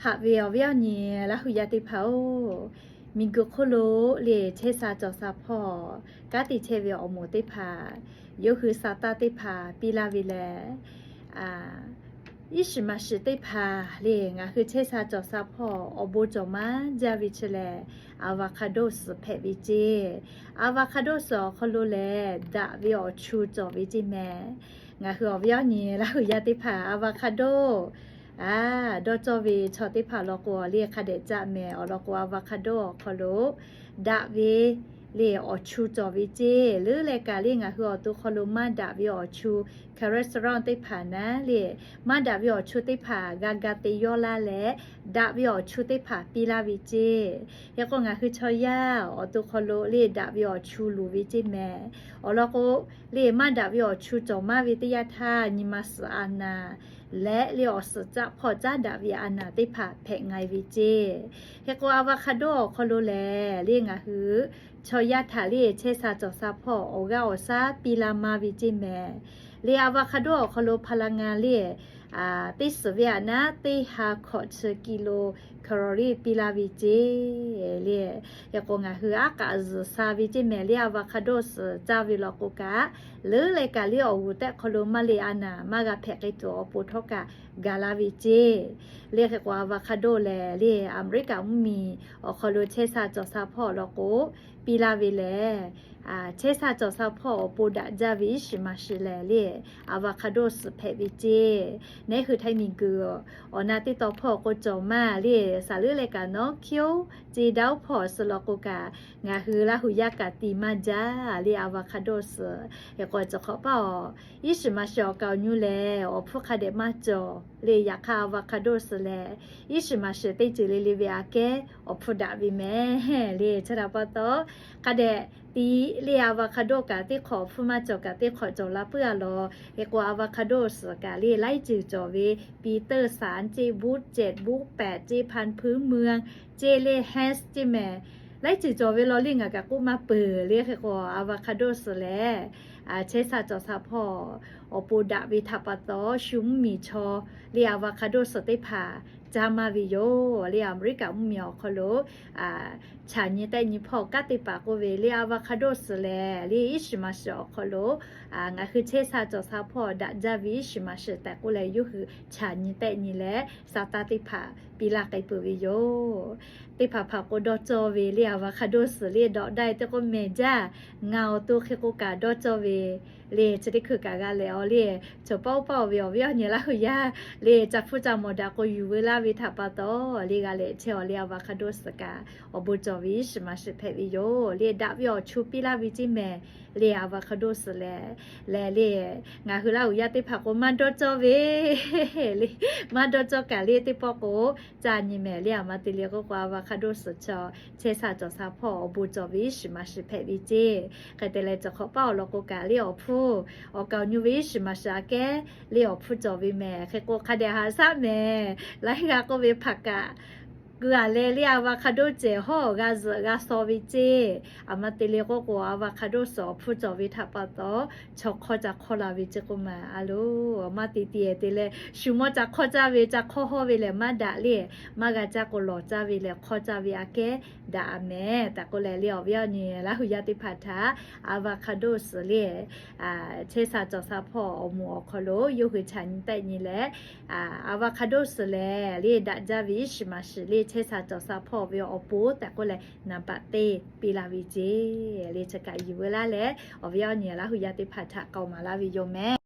Haꞈ ve awˬ viˉ awˬ nyi Laˇ hu yaˇ teˇ hpaˍ-oˬ, miˬguiˬ hk'oˆ lo le chehˇ sha cawˬ sha hpawˇ kanˉ te chehˇ ve awˬ moˍ teˇ hpaˍ, yawˇ hui sa taˇ teˇ hpaˍ piˇ laˇ ve lehˬ, iˉ shiˍ maˍ shiˍ teˇ hpaˍ le ngaˬ hui chehˇ sha cawˬ sha hpawˇ awˬ bon cawˬ maˇ jaˇ ve chi lehˬ, avocado suhˍ hpehꞈ ve ceˇ. Avocado suhˍ awˬ hk'aw lo lehˬ daꞈ ve awˬ chu cawˬ ve ceˇ mehˍ. Ngaˬ hui awˬ viˉ awˬ nyi Laˇ hu yaˇ teˇ hpaˍ avocado a dawˇ cawˇ ve chaw teˇ hpaˍ law k'o le hk'a dehꞈ caˆ mehˍ. Awˬ lawn k'o avocado awˬ hk'aw lo daꞈ ve le awˬ chu cawˬ ve ceˇ. Leuˉ leh kaꞈ le ngaˬ hui awˬ to hk'aw lo maˇ daꞈ ve awˬ chu, cholesterol teˇ hpaˍ naˉ le, maˇ daꞈ ve awˬ chu teˇ hpaˍ g'a ga te yawˇ laˇ leh, daꞈ ve awˬ chu teˇ hpaˍ piˇ laˇ ve ceˇ. Hk'e k'o ngaˬ hui chaw yaˇ awˬ to hk'aw lo le daꞈ ve awˬ chu luˬ ve ceˇ mehˍ. Awˬ lawn k'o le maˇ daꞈ ve awˬ chu cawˬ maˇ ve teˇ yanˇ htaˇ nyi ma suhˍ a naˍ leh le awˬ suhˍ caˆ hpawˇ caˉ daꞈ ve a naˍ teˇ hpaˍ hpehꞈ nga e ve ceˇ. Hk'e k'o avocado awˬ hk'aw lo lehˬ le ngaˬ hui chaw yaˇ htaꞈ le chehˇ sha cawˬ sha hpawˇ awˬ g'aˇ awˬ shaˉ piˇ laˇ maˇ ve ceˇ mehˍ. Le avocado awˬ hk'aw lo พลังงาน le teˇ suhˍ ve aꞈ naˉ teˇ ha hkawꞈ chi กิโลแคลอรี่ piˇ laˇ ve ceˇ le. Hk'e k'o ngaˬ hui aˉ k'aꞈ zuhˬ sha ve ceˇ mehˍ. Le avocado suhˍ caˇ ve law k'o kaꞈ, leuˉ leh kaꞈ le awˬ g'uˬ tehꞈ hk'aw lo maˇ le a naˍ maˇ g'a hpehꞈ k'ai tuˬ awˬ pon htawˇ kaꞈ gaˬ la ve ceˇ. Le hk'e k'o avocado lehˬ le Aˍmeˍriˆkaꞈ mvuhˇmiˬ awˬ hk'aw lo chehˇ sha cawˬ sha hpawˇ law k'o piˇ laˇ ve lehˬ, chehˇ sha cawˬ sha hpawˇ awˬ pon daꞈ jaˇ ve iˉ shiˍ maˍ shiˍ lehˬ le avocado suhˍ hpehꞈ ve ceˇ. Neˉ hui Htaiˇ miˬguiˬ awˬ na teˇ taw hpawˇ k'o cawˬ maˇ le, saˍ leuˉ leh kaꞈ nawˉ hkiˉ-oˬ ceˇ daˇ-oˬ hpawˇ suh law k'o kaꞈ, ngaˬ hui Laˇ hu yaˇ kaꞈ ti maˇ jaˇ le avocado suhˍ. Hk'e k'o cawˬ hk'awꞈ paˇ awˬ iˉ shiˍ maˍ shiˍ awˬ kaˍ awˬ nyu lehˬ awˬ hpfuhˇ hk'a dehꞈ maˇ cawˬ le. Yaꞈ hk'aˇ avocado suhˍ lehˬ iˉ shiˍ maˍ shiˍ teˇ ceuˬ le le ve aꞈ kehˉ awˬ hpfuhˇ daꞈ ve mehˍ le. Chi htaꞈ pa taw hk'a dehꞈ ti le avocado kaꞈ teˇ hk'awꞈ awˬ hpfuhˇ maˇ cawˬ kaꞈ teˇ hk'awꞈ cawˬ la puiˉ a lawˬ. Hk'e k'o avocado suhˍ kaꞈ le laiˉ ceuˬ cawˬ ve, ปีเตอร์สัน ceˇ, บูทเจ็ด บูทแปด ceˇ, พันธุ์พื้นเมือง ceˇ, le Hess ceˇ mehˍ. Laiˉ ceuˬ cawˬ ve law le ngaˬ kaꞈ k'oˆ maˇ peuˬ le. Hk'e k'o avocado suhˍ lehˬ chehˇ sha cawˬ sha hpawˇ awˬ pon daꞈ ve htaꞈ pa taw shu mvuhˇmiˬ chaw le avocado suhˍ teˇ hpaˍ caˇ maˇ ve yoˬ. Le Aˍmeˍriˆkaꞈ mvuhˇmiˬ awˬ hk'aw lo chaꞈ nyi tehˆ nyi hpawˇ kanˉ te paˍ k'oˆ ve le avocado suhˍ lehˬ le iˉ shiˍ maˍ shiˍ awˬ hk'aw lo ngaˬ hui chehˇ sha cawˬ sha hpawˇ daꞈ jaˇ ve iˉ shiˍ maˍ shiˍ tehꞈ k'oˆ leh yawˇ hui chaꞈ nyi tehˆ nyi leh sa taˇ teˇ hpaˍ piˇ laˇ k'ai peuˬ ve yoˬ. Teˇ hpaˍ hpaˍ k'o dawˇ cawˇ ve le avocado suhˍ le dawꞈ daˇ e teˇ k'oˆ mehˍ jaˇ. Ngaˬ awˬ to hk'e k'o kaꞈ dawˇ cawˇ ve le chi teˇ hkui kaꞈ g'a lehˬ awˬ le, cawˬ paˇ oˇ paˇ oˬ ve awˬ viˉ awˬ nyi Laˇ hu yaˇ le ca hpfuhˇ ca mawˬ daꞈ k'o yuˬ veu laˇ ve htaꞈ pa taw le g'a lehˬ chehˇ awˬ le avocado suhˍ kaꞈ awˬ bon cawˬ ve iˉ shiˍ maˍ shiˍ hpehꞈ ve yoˬ. Le daꞈ ve awˬ chu piˇ laˇ ve ceˇ mehˍ. Le avocado suhˍ lehˬ lehˬ le ngaˬ hui Laˇ hu yaˇ teˇ hpaˍ k'o maˇ dawˇ cawˇ ve le, maˇ dawˇ cawˇ kaꞈ le teˇ pawˆ k'o caˇ nyi mehˍ. Le aˬ ma te le k'oˆ k'o avocado suhˍ chaw chehˇ sha cawˬ sha hpawˇ awˬ bon cawˬ ve iˉ shiˍ maˍ shiˍ hpehꞈ ve ceˇ. Hk'e te leh cawˬ hk'awꞈ paˇ awˬ lawn k'o kaꞈ le awˬ hpfuhˇ awˬ kaˍ awˬ nyu ve iˉ shiˍ maˍ shiˍ aꞈ kehˉ le awˬ hpfuhˇ cawˬ ve mehˍ. Hk'e k'o hk'a dehꞈ haꞈ shaˉ mehˍ. Laiˉ g'aˇ k'oˆ ve hpaˍ kaꞈ keu aˬ leh le avocado cehˬ hawˉ g'a zuhꞈ g'a shaw ve ceˇ. Aˬ ma te le k'oˆ k'o avocado suhˍ awˬ hpfuhˇ cawˬ ve htaꞈ pa taw chaw hk'awˇ ca hk'awˇ la ve ceˇ k'oˆ ma a loˬ. Maˇ te te te leh shu mawˇ ca hk'awˇ caˇ ve ca hk'awˇ hawˇ ve lehˬ maˇ daꞈ le. Maˇ g'a caˇ k'o lawˬ caˇ ve lehˬ hk'awˇ caˇ ve aꞈ kehˉ daꞈ a mehˍ tehꞈ k'oˆ leh le awˬ viˉ awˬ nyi Laˇ hu yaˇ teˇ hpaˍ htaꞈ avocado suhˍ le chehˇ sha cawˬ sha hpawˇ awˬ moˍ awˬ hk'aw lo yawˇ hui chaꞈ nyi tehˆ nyi leh avocado suhˍ lehˬ le daꞈ jaˇ ve iˉ shiˍ maˍ shiˍ le chehˇ sha cawˬ sha hpawˇ ve awˬ pon tehꞈ k'oˆ leh naˍ baꞈ teˇ piˇ laˇ ve ceˇ. Le chi kaꞈ yuˬ veu laˇ leh awˬ viˉ awˬ nyi Laˇ hu yaˇ teˇ hpaˍ htaꞈ k'aoˍ maˍ laˇ ve yoˬ mehˍ.